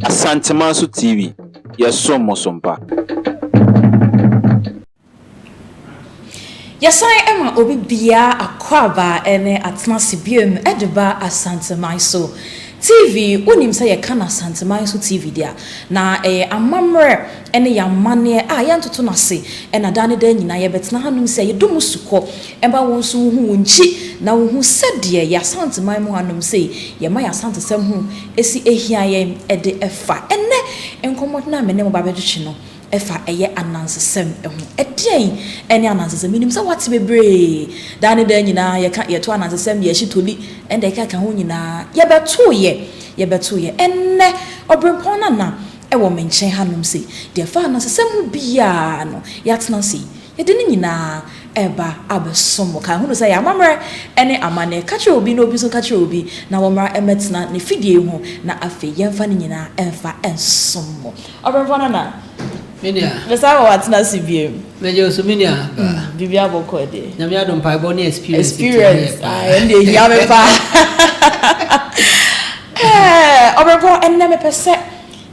Asantemanso TV, yɛsom mo so mpa. Yɛsan ma obi biara akwaaba ne atena ase biom de ba Asanteman so TV. Wonim sɛ yɛka no Asanteman so TV deɛ a, na ɛyɛ amammerɛ ne yɛn amanneɛ a yɛntoto no ase na daa ne daa nyinaa yɛbɛtena hanom sɛ yɛdɔ mu sukɔ ma wo nso wohu wo nkyi na wohu sɛdeɛ yɛn Asanteman mu hanom sei yɛma yɛn Asantesɛm ho si hia yɛn de fa. Ɛnnɛ nkɔmmɔ no a me ne mo ba bɛtwetwe no ɛfa ɛyɛ anansesɛm ho. Ɛdeɛn ne anansesɛm? Menim sɛ woate bebree. Daa ne daa nyinaa yɛka, yɛto anansesɛm, yɛhye toli, ɛne deɛ ɛkeka ho nyinaa. Yɛbɛtoeɛ, yɛbɛtoeɛ. Ɛnnɛ, Ɔberempɔn Nana wɔ me nkyɛn hanom sei. Deɛ ɛfa anansesɛm ho biara no, yɛatena ase yi, yɛde ne nyinaa reba abɛsom mo. Kae hunu sɛ ɛyɛ amammerɛ ne amanneɛ. Ka kyerɛ obi na obi nso nka kyerɛ obi na wɔmmra mmɛtena ne fidie yi ho na afei yɛmfa ne nyinaa mfa nsom mo. Ɔbenfo Nana, Me nua. Mesan ma watena ase biom. Megye wo so me nua baa. Biribi abɔkɔ deɛ. Nyame adom mpaebɔ ne experience nti ho Experience, yɛ paa. ah, ɛno deɛ ehia me paa. Eh, Ɔbenfo, ɛnnɛ mepɛ sɛ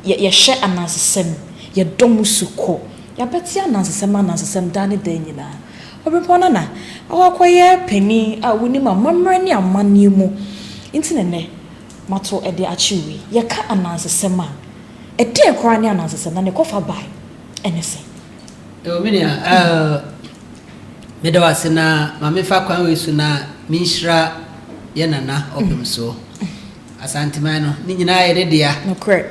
yɛ yɛhwɛ anansesɛm, yɛdɔ mu su kɔ. Yɛabɛte anansesɛm anansesɛm daa ne daa nyinaa. Ɔbenfo Nana, woakɔyɛ panin a wonim amammerɛ ne amanneɛ mu nti na ɛnnɛ mato de akye wo yi. Yɛka anansesɛm a, Ɛdeɛn koraa ne anansesɛm, na ne kɔfa bae ne sɛn? Eo me nua, eh, meda wo ase na ma memfa kwan wei so na menhyira yɛ nana Ɔpemsoɔ. Asanteman no, ne nyinaa yɛ ne dea. Nokorɛ.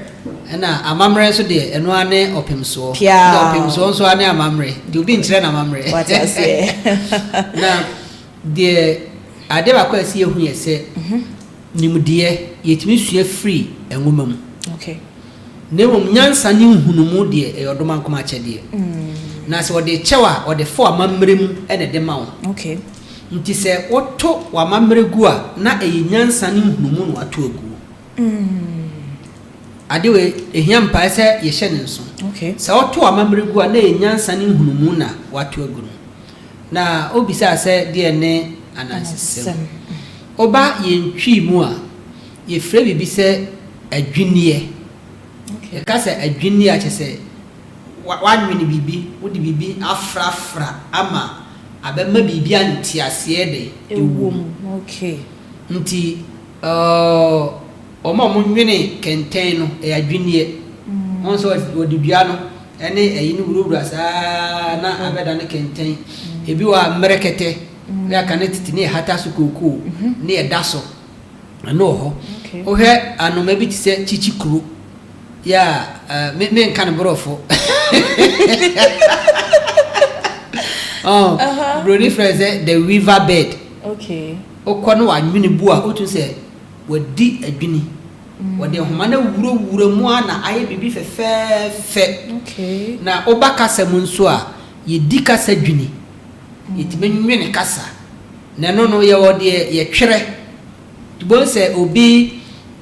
Ɛna amammerɛ nso deɛ, ɛno ara ne Ɔpemsoɔ. Piaa. Na Ɔpemsoɔ nso ara ne amammerɛ, nti obi nkyerɛ no amammerɛ. Wate aseɛ. Na deɛ, adeɛ baako a ɛsɛ yɛhu yɛ sɛ, Nimdeɛ, yɛtumi sua firi nwoma mu. Na mmom nyansa ne nhunumu deɛ, ɛyɛ ɔdomankoma akyɛdeɛ. Na sɛ ɔde rekyɛ wo a, ɔde fa w'amammerɛ mu na ɛde ma wo. Nti sɛ woto w'amammerɛ gu a, na ɛyɛ nyansa ne nhunumu na woato aguo. Ade wei, ɛhia mpaeɛ sɛ yɛhyɛ no nso. Sɛ woto w'amammerɛ gu a, na ɛyɛ nyansa ne nhunumu na woato agu no. Na wobisaa sɛ deɛ ne anansesɛm. Woba yɛn Twi mu a, yɛfrɛ biribi sɛ adwinneɛ. Yɛka sɛ adwinneɛ a, kyerɛ sɛ woanwene biribi, wode biribi afrafra ama abɛma biribi a nteaseɛ dɛn? Ɛwɔ mu. Nti wɔn a wɔnwene kɛntɛn no, ɛyɛ adwinneɛ. Wohu sɛ wɔde dua no ne ayi no wurawura saa na abɛdane kɛntɛn. Ebi wɔ hɔ a, mmerɛkɛtɛ. Ne aka ne tete ne ɛhata so kookoo ne ɛda so ɛno wɔ hɔ. Wohwɛ anoma bi te sɛ kyikyikuro yɛ a me menka no borɔfo. Oh, broni frɛ sɛ the weaver bird. Wokɔ no wanwene bu a wotumi sɛ wadi adwini. Wɔde nhoma no awurawura mu a na ayɛ biribi fɛfɛɛfɛ. Na woba kasa mu nso a yɛdi kasa dwini. Yɛtumi nwene kasa, na ɛno no yɛwɔ deɛ yɛtwerɛ. Nti wobɛhu sɛ obi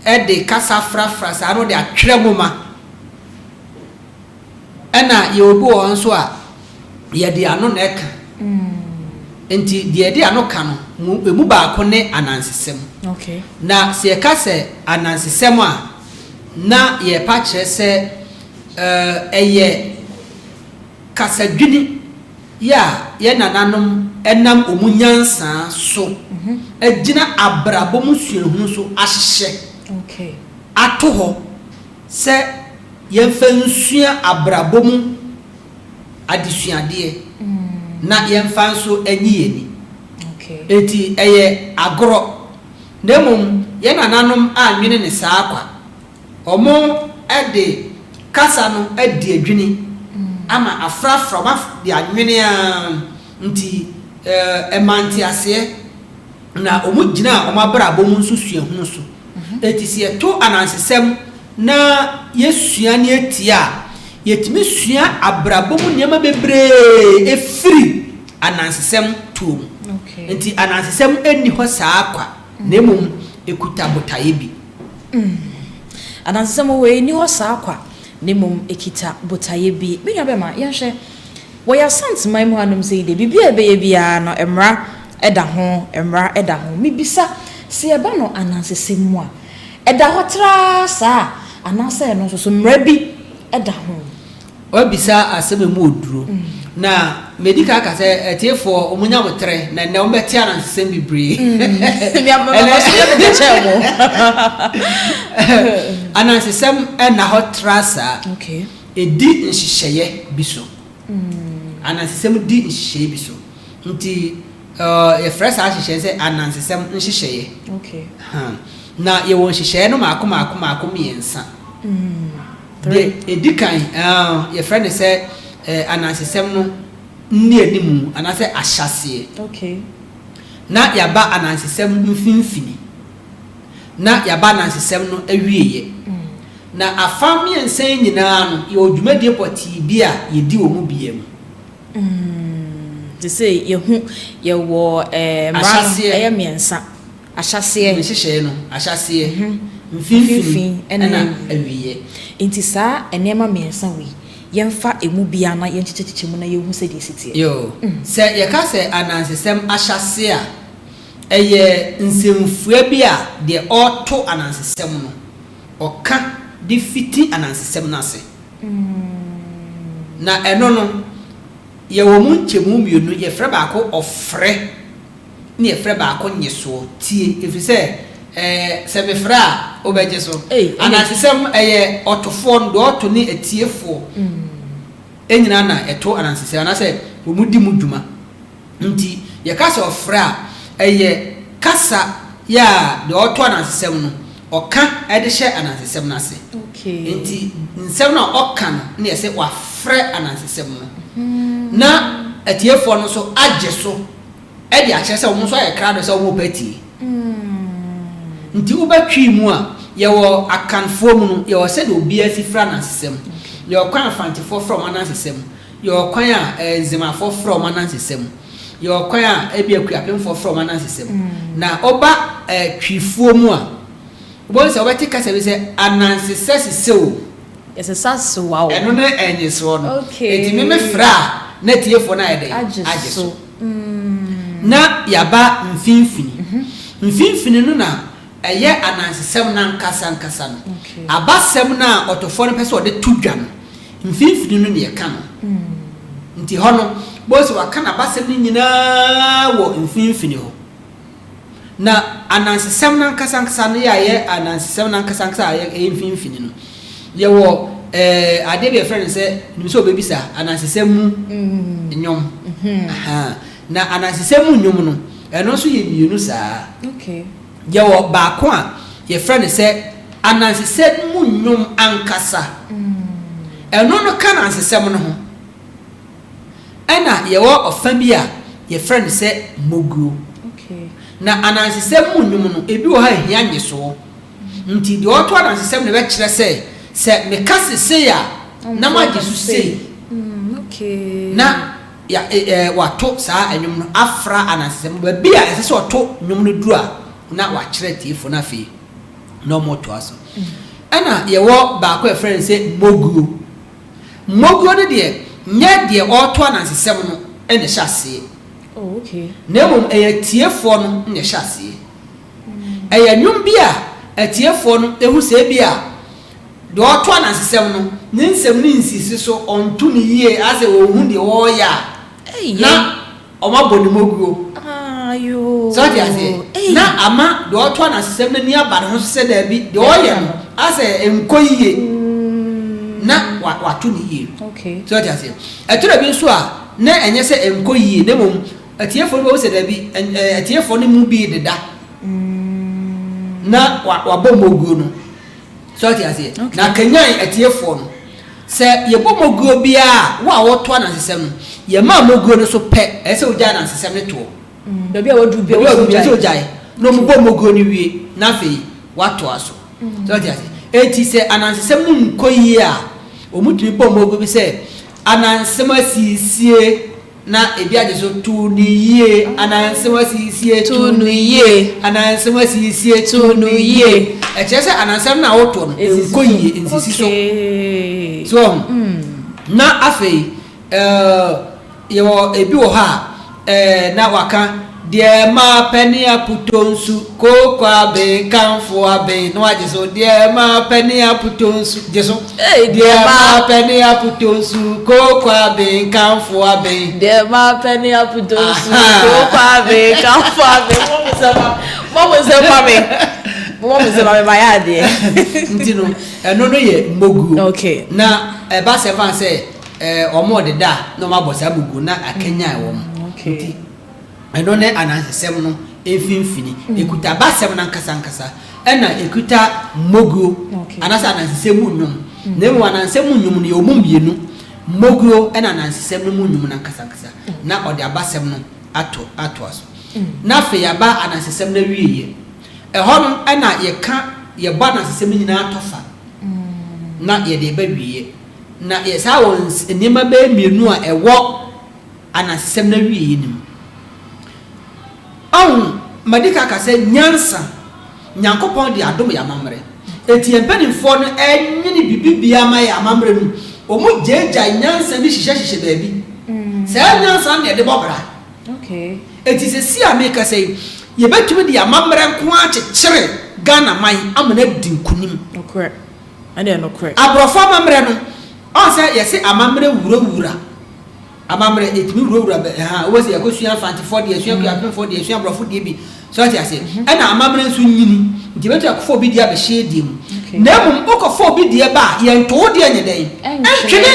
de kasa frafra saa na ɔde atwerɛ nwoma. Ɛna yɛwɔ bi wɔ hɔ nso a yɛde ano na ɛka. Nti deɛ yɛde ano ka no, ɛmu baako ne anansesɛm. Na sɛ yɛka sɛ anansesɛm a, na yɛrepa kyerɛ sɛ ɛyɛ kasadwini yɛ a yɛn nananom nam wɔn nyansa so agyina abrabɔ mu suahunu so ahyehyɛ ato hɔ sɛ yɛmfa nsua abrabɔ mu adesuadeɛ na yɛmfa nso nyi yɛn ani. Enti ɛyɛ agorɔ, na mmom yɛn nananom annwene no saa kwa. Wɔde kasa no adi adwini ama afrafra, wɔde anwene ara nti ɛma nteaseɛ, na wɔgyina wɔn abrabɔ mu nso suahunu so. Enti sɛ yɛto anansesɛm na yɛsua na yɛtie a, yɛtumi sua abrabɔ mu nneɛma bebree firi anansesɛm toɔ mu. Enti anansesɛm nni hɔ saa kwa, na mmom ɛkuta botaeɛ bi. Mm. Adansesɛm wei nni hɔ saa kwa, na mmom ɛkita botaeɛ bi. Me nua bɛma, yɛnhwɛ. Wɔ yɛn Asanteman mu hanom sei deɛ, biribi a yɛbɛyɛ biara no, mmara da ho, mmara da ho. Mebisa, sɛ yɛba no anansesɛm mu a, Ɛda hɔ traa saa anaasɛ ɛno nso so mmara bi da ho? Woabisa asɛm a ɛmu wɔ duro. Na medi kan aka sɛ atiefoɔ wɔn nya aboterɛ na nnɛ wɔbɛte anansesɛm bebree. Anansesɛm nna hɔ tra saa. Ɛdi nhyehyɛeɛ bi so. Anansesɛm di nhyehyɛeɛ bi so. Nti yɛfrɛ saa nhyehyɛeɛ sɛ anansesɛm nhyehyɛeɛ. Na yɛwɔ nhyehyɛeɛ no mmaako mmaako mmaako mmiɛnsa. Deɛ ɛdi kan, yɛfrɛ no sɛ anansesɛm no nnianimu anaasɛ ahyɛaseɛ. Na yɛaba anansesɛm mfimfini. Na yɛaba anansesɛm no awieeɛ. Na afa mmiɛnsa yi nyinaa no, yɛwɔ dwumadie pɔtee bi a yɛdi wɔ mu biara mu. Te sɛ yɛhu yɛwɔ mmara no ɛyɛ mmiɛnsa. Ahyɛaseɛ. Nhyehyɛeɛ no, ahyɛaseɛ, mfimfini ɛna awieɛ. Nti saa nneɛma mmiɛnsa wei, yɛmfa ɛmu biara na yɛnkyekyɛkyekyɛ mu na yɛnhu sɛdeɛ ɛsi teɛ. Yoo, sɛ yɛka sɛ anansesɛm ahyɛaseɛ a, ɛyɛ nsɛmfua bi a deɛ ɔreto anansesɛm no, ɔka de fiti anansesɛm no ase. Na ɛno no, yɛwɔ mu nkyɛmu mmienu, yɛfrɛ baako ɔfrɛ. ne yɛfrɛ baako nnyesoɔ. Tie, ɛfiri sɛ, ɛɛ, sɛ mefrɛ a, wobɛgye so. Anansesɛm, ɛyɛ ɔtofoɔ no, deɛ ɔto ne atiefoɔ nyinaa na ɛto anansesɛm, anaasɛ wɔdi mu dwuma. Nti, yɛka sɛ ɔfrɛ a, ɛyɛ kasa yɛ a deɛ ɔto anansesɛm no, ɔka de hyɛ anansesɛm no ase. Nti, nsɛm no a ɔka no na yɛsɛ wafrɛ anansesɛm no. Na atiefoɔ no nso agye so. de akyerɛ sɛ wɔn nso ayɛ krado sɛ wɔrepɛ atie. Nti woba Twi mu a, yɛwɔ Akanfoɔ mu no, yɛwɔ sɛdeɛ obiara si frɛ anansesɛm. Yɛwɔ kwan a Fantefoɔ frɛ wɔn anansesɛm. Yɛwɔ kwan a Nzemafoɔ frɛ wɔn anansesɛm. Yɛwɔ kwan a ebia Akuapemfoɔ frɛ wɔn anansesɛm. Na woba Twifoɔ mu a, wobɛhu sɛ wobɛte kasa bi sɛ anansesɛ sesɛ o. Yɛsesa soa o. Ɛno ne ɛnyesoɔ no. Enti me me frɛ a, na atiefoɔ no ayɛ dɛn? Agye so. Na yɛaba mfimfini. Mfimfini no na ɛyɛ anansesɛm no ankasa ankasa no. Abasɛm no a ɔtofoɔ no pɛ sɛ ɔde to dwa no, mfimfini no na yɛka no. Nti hɔ no, wobɛhu sɛ waka n'abasɛm no nyinaa wɔ mfimfini hɔ. Na anansesɛm no ankasa ankasa no yɛ a ɛyɛ anansesɛm no ankasa ankasa a ɛyɛ mfimfini no, yɛwɔ ɛɛ adeɛ bi a yɛfrɛ no sɛ, nim sɛ obebisa, anansesɛm mu nnwom. Ahaa. Na anansesɛm mu nnwom no, ɛno nso yɛ mmienu saa. Yɛwɔ baako a yɛfrɛ no sɛ anansesɛm mu nnwom ankasa. Ɛno no ka anansesɛm no ho. Ɛna yɛwɔ ɔfa bi a yɛfrɛ no sɛ moguo. Na anansesɛm mu nnwom no, ebi wɔ hɔ a ɛhia nnyesoɔ. Nti deɛ ɔreto anansesɛm no bɛkyerɛ sɛ, sɛ meka se sei a, na moagye so sei. Na ya e ɛ wato saa nnwom no afra anansesɛm no. Baabi a ɛsɛ sɛ ɔto nnwom no duru a, na wakyerɛ atiefoɔ no afei na wɔretoa so. Ɛna yɛwɔ baako a yɛfrɛ no sɛ moguo. Mmɔguo no deɛ, nyɛ deɛ ɔreto anansesɛm no na ɛhyɛ aseɛ, na mmom ɛyɛ atiefoɔ no na ɛhyɛ aseɛ. Ɛyɛ nnwom bi a atiefoɔ no hu sɛ ebia deɛ ɔreto anansesɛm no, ne nsɛm no nsisi so, ɔnto no yie, asɛ ɔnhu deɛ ɔreyɛ a, na Wɔabɔ ne moguo. So ate aseɛ? Na ama deɛ ɔto anansesɛm no ani aba ne ho so sɛ daabi, deɛ ɔyɛ no, asɛ ɛnkɔ yie. Na wato no yie. So ate aseɛ? Ɛtɔ da bi nso a, na ɛnyɛ sɛ ɛnkɔ yie, na mmom atiefoɔ no bɛhu sɛ daabi, atiefoɔ no mu bi rededa. Na wabɔ moguo no. So ate aseɛ? Na akanyan atiefoɔ no. Sɛ yɛbɔ moguo biara a, wo a woto anansesɛm no, yɛma moguo no so pɛ, ɛsɛ sɛ wogyae anansesɛm no toɔ. Baabi a waduru biara, ɛsɛ sɛ wogyae. Na wɔbɔ moguo no wie, na afei woatoa so. So ate aseɛ? Enti sɛ anansesɛm no nkɔ yie a, wɔtumi bɔ moguo bi sɛ, Anansesɛm asiesie. Na ebi agye so, to no yie, anansɛm asiesie, to no yie, anansɛm asiesie, to no yie. Ɛkyerɛ sɛ anansɛm no a wotoɔ no, ɛnkɔ yie, ɛnsisi so. So ɔho? Na afei, yɛwɔ ebi wɔ hɔ a, na waka Deɛ mapɛ ne aputɔ nsu, kooko aben, kamfo aben, na wagye so. Deɛ mapɛ ne aputɔ nsu, gye so. Deɛ mapɛ ne aputɔ nsu, kooko aben, kamfo aben. Deɛ mapɛ ne aputɔ nsu, kooko aben, kamfo aben. Mo mo nsɛm ma, mo mo nsɛm ma me, mo mo nsɛm ma me, ma yɛ adeɛ. Nti no, ɛno no yɛ moguo. Okay. Na ɛba sɛ fan sɛ ɛɛ wɔn ɔdeda a na wɔn abɔ saa moguo na akanyan wɔn. Okay. Nti Ɛno ne anansesɛm no mfimfini. Ɛkuta abasɛm no ankasa ankasa, ɛna ɛkuta mmoguo anaasɛ anansesɛm mu nnwom. Na mmom anansesɛm mu nnwom no, yɛwɔ mu mmienu, mmoguo ɛna anansesɛm no mu nnwom no ankasa ankasa, na ɔde abasɛm no ato atoa so. Na afei yɛaba anansesɛm no awieeɛ. Ɛhɔ no ɛna yɛka, yɛbɔ anansesɛm no nyinaa tɔfa na yɛde reba awieeɛ. Na yɛ saa wɔ nneɛma bɛyɛ mmienu a ɛwɔ anansesɛm no awieeɛ no mu. Ɔho, madi kan aka sɛ nyansa, Nyankopɔn de adom yɛ amammerɛ. Enti yɛn mpanimfoɔ no nwene biribi biara ma yɛ amammerɛ no mu. Wɔn gyaagyae nyansa bi hyehyɛ hyehyɛ baabi. Saa nyansa no na yɛde bɔ bra. Enti seesei a merekasa yi, yɛbɛtumi de amammerɛ nko ara akyekyere Ghana man ama no adi nkunim. Aborɔfo amammerɛ no, ɔho sɛ yɛse amammerɛ wurawura. Amammerɛ, yɛtumi wurawura bɛ ɛha, wobɛhu sɛ yɛakɔsua Afantefoɔ deɛ, yɛasua Akuapemfoɔ deɛ, yɛasua Aborɔfo deɛ bi, so ate aseɛ? Ɛna amammerɛ nso nyini, nti yɛbɛtumi akɔfa obi deɛ abɛhyɛ yɛn deɛ mu. Na mmom wokɔfa obi deɛ ba a, yɛnto wo deɛ nyɛ dɛn? Ɛntwene!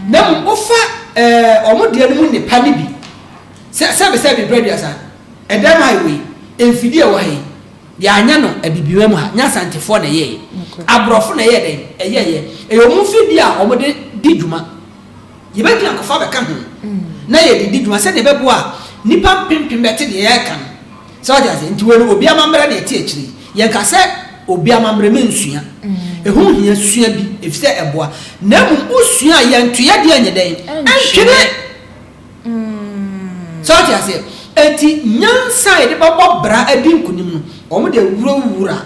Na mmom wofa ɛɛ wɔn deɛ no mu nnepa no bi, sɛ sɛbesɛbe berɛ aduasa, ɛdan mu ha yi wei, mfidie a ɛwɔ ha yi, Yɛanyɛ no Abibirem mu ha, nyɛ Asantefoɔ na ɛyɛeɛ. Aborɔfo na ɛyɛɛ dɛn? Ɛyɛeɛ. Ɛyɛ wɔn mfidie a wɔde di dwuma. Yɛbɛtumi akɔfa abɛka ho na yɛde di dwuma sɛdeɛ ɛbɛboa a nnipa mpempem bɛte deɛ yɛreka no. Sɛ woate aseɛ? Nti wei no, obi amammerɛ na ɛte akyire yi. Yɛnka sɛ obi amammerɛ mensua. Ɛho hia, sua bi, ɛfiri sɛ ɛboa. Na mmom wosua a, yɛntoyɛ deɛ nyɛ dɛn? Ɛntwene. So ɔte aseɛ? Enti nyansa a yɛde bɛbɔ bra adi nkonim no, wɔn de awurawura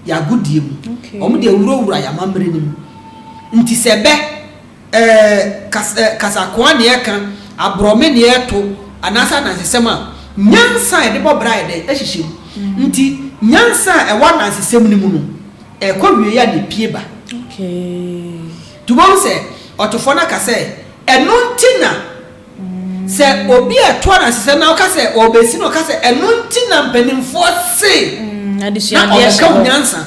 yɛn agodie mu. Wɔn de awurawura yɛn amammerɛ no mu. Nti sɛ bɛ, ɛɛ, kas, ɛɛ, kasakoa na yɛka, aborɔme na yɛto, anaasɛ anansesɛm a, nyansa a yɛde bɔ bra yɛ dɛn? Ɛhyehyɛ mu. Nti nyansa a ɛwɔ anansesɛm no mu no, ɛkɔ wieɛ a na ɛpue ba. Nti wobɛhu sɛ ɔtofoɔ no aka sɛ, Ɛno nti na sɛ obi a ɛto anansesɛm na ɔka sɛ ɔrebɛsi no, ɔka sɛ, Ɛno nti na mpanimfoɔ se, na ɔbɛka wo nyansa.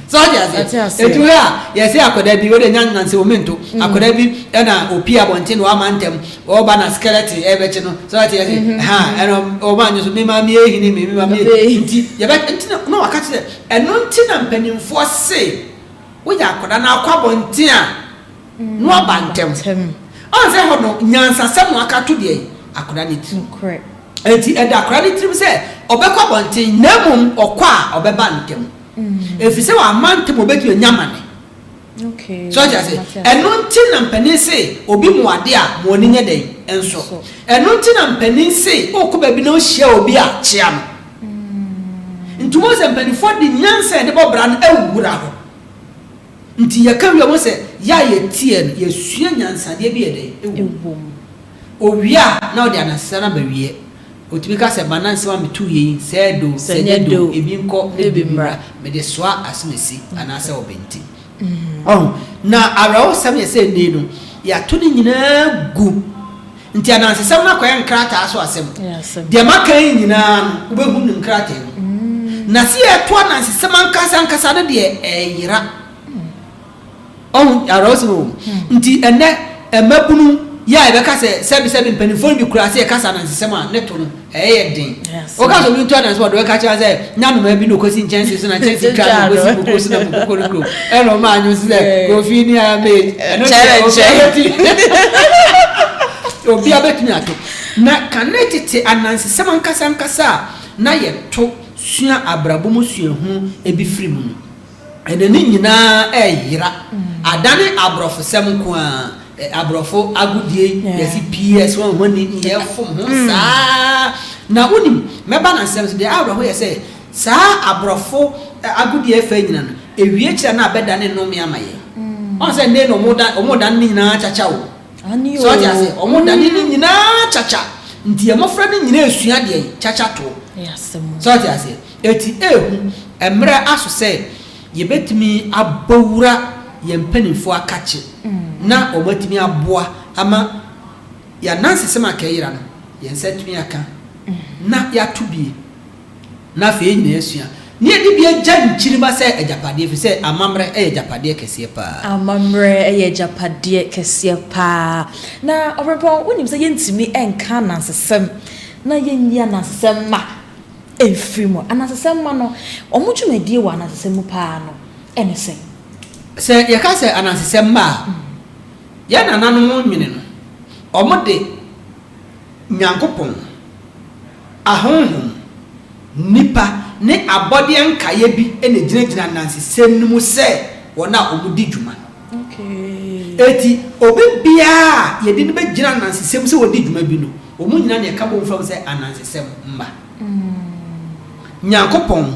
So ɔte aseɛ? Ɛti hɔ a, yɛse akwadaa bi, wode nya nyansa wɔ mento, akwadaa bi ɛna opie abɔnten na wama ntɛm, ɔba na skeleton ɛbɛkye no, so ɔte aseɛ? Ha, ɛna ɔma anyo so, me maame ehini me, me maame ehini, nti yɛbɛ, nti na waka kyerɛ, ɛno nti na mpanimfoɔ se, woyɛ akwadaa na akɔ abɔnten a, na waba ntɛm. Ɔn sɛ hɔ no, nyansasɛm na waka ato deɛ akwadaa no tirim. Enti ɛda akwadaa no tirim sɛ ɔbɛkɔ abɔnten na mmom ɔkɔ a ɔbɛba ntɛm. Ɛfiri sɛ wamma ntɛm a ɔbɛtumi anya amane. So ɔte ase? Ɛno nti na mpanin se obi mu ade a mo ani nyɛ dɛn? Nsɔ. Ɛno nti na mpanin se wokɔ baabi na wohyia obi a kyea no. Nti wobɛhu sɛ mpanimfoɔ de nyansa a yɛde bɔ bra no awura hɔ. Nti yɛka wie a, wohu sɛ yɛ a yɛteɛ no, yɛsua nyansadeɛ bi yɛ dɛn? Ɛwɔ mu. Owie a, na ɔde anansesɛm no aba wieɛ. Ɔtumi ka sɛ, M'anansesɛm a metuiɛ yi, sɛ ɛyɛ dɛ o, sɛ ɛnyɛ dɛ o, ebi nkɔ na ebi mmra, mede soa asomasi anaasɛ ɔbɛnti. Ɔho? Na awerɛhosɛm yɛ sɛ nnɛ yi no, yɛato ne nyinaa gu. Nti anansesɛm no akɔyɛ nkrataa so asɛm. Deɛ maka yi nyinaa no, wobɛhu no nkrataa mu. Na sɛ yɛto anansesɛm ankasa ankasa no deɛ, ɛyera. Ɔho awerɛhosɛm wɔ mu. Nti ɛnnɛ, mmabunu yi a yɛbɛka sɛ sɛbesɛbe mpanimfoɔ no bi koraa sɛ yɛka sɛ anansesɛm a, ne to no, ɛyɛ yɛ den. Woka sɛ obi nto anansesɛm a, ɔde bɛka kyerɛ sɛ nya nnomaa bi na ɔkɔsi nkyɛnse so na nkyɛnse twa na ɔkɔsi muko so na muko kɔ ne kurom. Ɛna ɔma anwom so sɛ Kofi ni ame. Ɛno deɛ obiara bɛtumi obiara bɛtumi ato. Na kane tete anansesɛm ankasa ankasa a na yɛto sua abrabɔ mu suahunu bi firi mu no, Ɛnɛ ne nyinaa reyera. Adane aborɔfosɛm nko ara. Aborɔfo agodie, yɛse PS, wɔn ho ni, yɛfom ho saa. Na wonim, mɛba n'asɛm so, deɛ awerɛho yɛ sɛ, saa aborɔfo agodie a ɛfa nyina no, ɛwie kyerɛ na abɛdane nnome ama yɛn. Ɔn sɛ nnɛ no wɔn dane ne nyinaa kyakya o. So ɔte ase? Wɔn dane ne nyinaa kyakya. Nti yɛn mmɔfra no nyinaa resua deɛn? Kyakyatoɔ. Sɛ wote aseɛ? Enti ehu, mmerɛ aso sɛ yɛbɛtumi abɔ wura yɛn mpanimfoɔ akakye na wɔatumi aboa ama yɛn anansesɛm a kɛyera no, yɛn nsa atumi aka na yɛato bie. Na afei yɛn nyinaa asua, na yɛde bi agya nkyirimma sɛ agyapadeɛ, ɛfiri sɛ amammerɛ yɛ agyapadeɛ kɛseɛ pa ara. Amammerɛ yɛ agyapadeɛ kɛseɛ pa ara. Na Ɔberempɔn, wonim sɛ yɛntumi nka anansesɛm na yɛnyi anansesɛm mma mfiri mu. Anansesɛm mma no, wɔn dwumadie wɔ anansesɛm mu pa ara no ne sɛn? Sɛ yɛka sɛ anansesɛm mma a, yɛn nananom nwene no, wɔde Nyankopɔn, ahonhom, nnipa, ne abɔdeɛ nkaeɛ bi na ɛgyinagyina anansesɛm no mu sɛ wɔn a wɔdi dwuma. Enti, obi biara a yɛde no bɛgyina anansesɛm sɛ ɔdi dwuma bi no, wɔn nyinaa na yɛka bom frɛ wɔn sɛ anansesɛm mma. Nyankopɔn,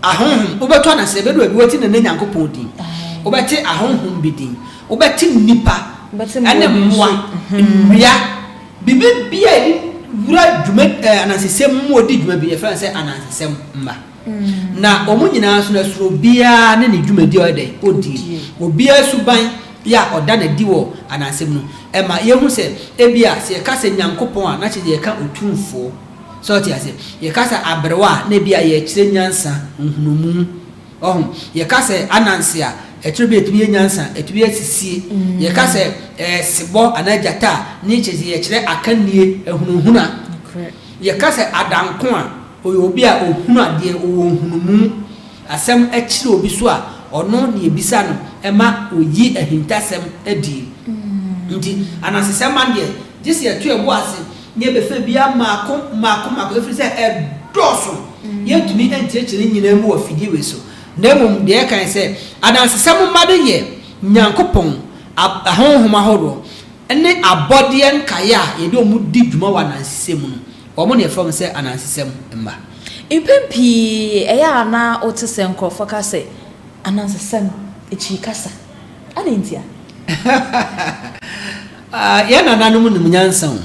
ahonhom, wobɛto anansesɛm, ɛbɛdu baabi wɔte Nana Nyankopɔn din, wobɛte ahonhom bi din, wobɛte nnipa ne mmoa, nnua, Biribi biara a yɛde wura dwuma ɛɛ anansesɛm mu ɔdi dwuma bi, yɛfrɛ no sɛ anansesɛm mma. Na wɔn nyinaa nso no, ɛsono obiara ne ne dwumadi a ɔyɛ dɛn, ɔdi. Obiara suban yɛ a ɔda no adi wɔ anansesɛm no, ɛma yɛhu sɛ ebia sɛ yɛka sɛ Nyankopɔn a, na kyerɛ sɛ yɛreka Otumfoɔ. Sɛ wote aseɛ? Yɛka sɛ aberewa a, na ebia yɛrekyerɛ nyansa, nhunumu. Wahu? Yɛka sɛ ananse a, ɛkyerɛ bi a ɛtumi yɛ nyansa, ɛtumi yɛ sisie. Yɛka sɛ ɛɛ sebɔ anaa gyata a, ne kyerɛ sɛ yɛkyerɛ akannie, ahunahuna. Yɛka sɛ adanko a, ɔyɛ obi a ɔhunu adeɛ, ɔwɔ nhunumu. Asɛm kyere obi so a, ɔno na yɛbisa no ma ɔyi ahintasɛm adie. Nti anansesɛm ma no deɛ, gye sɛ yɛto yɛn bo ase na yɛbɛfa biara mmaako mmaako mmaako, ɛfiri sɛ ɛdɔɔso. Yɛntumi nkyerɛkyerɛ ne nyinaa mu wɔ afidie wei so, na mmom deɛ yɛka ne sɛ, adansesɛm mma no yɛ Nyankopɔn ahonhom ahoroɔ ne abɔdeɛ nkaeɛ a yɛde wɔn di dwuma wɔ anansesɛm mu no, wɔn na yɛfrɛ wɔn sɛ anansesɛm mma. Mpɛn pii ɛyɛ a na wote sɛ nkurɔfoɔ ka sɛ, Anansesɛm, akyiri kasa. Adɛn ntia? Yɛn nananom nim nyansa o.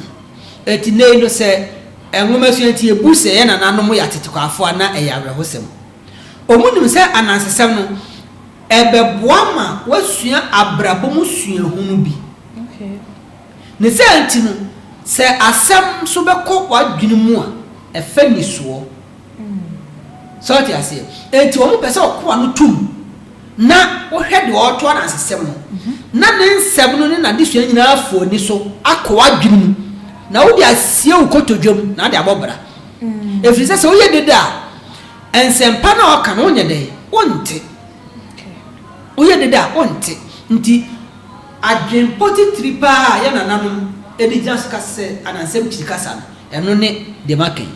Enti nnɛ yi no sɛ nwomasua nti yebu sɛ yɛn nananom yɛ atetekwafo a, na ɛyɛ awerɛhosɛm. Wɔnim sɛ anansesɛm no, ɛbɛboa ma woasua abrabɔ mu suahunu bi. Ne saa nti no, sɛ asɛm nso bɛkɔ w'adwene mu a, ɛfa nnisoɔ. Sɛ wote aseɛ? Enti wɔn pɛ sɛ ɔkoa no tum na wohwɛ deɛ ɔreto anansesɛm no, na ne nsɛm no ne n'adesua nyinaa afu ani so akɔ w'adwene mu, na wode asie wo kotodwe mu na wode abɔ bra. Ɛfiri sɛ sɛ woyɛ dede a, nsɛmpa no a ɔka no wonyɛ dɛn? Wonte. Woyɛ dede a, wonte. Nti adwempɔ titiri paa a yɛn nananom de gyina so ka sɛ anansɛm kyiri kasa no, Ɛno ne deɛ maka yi.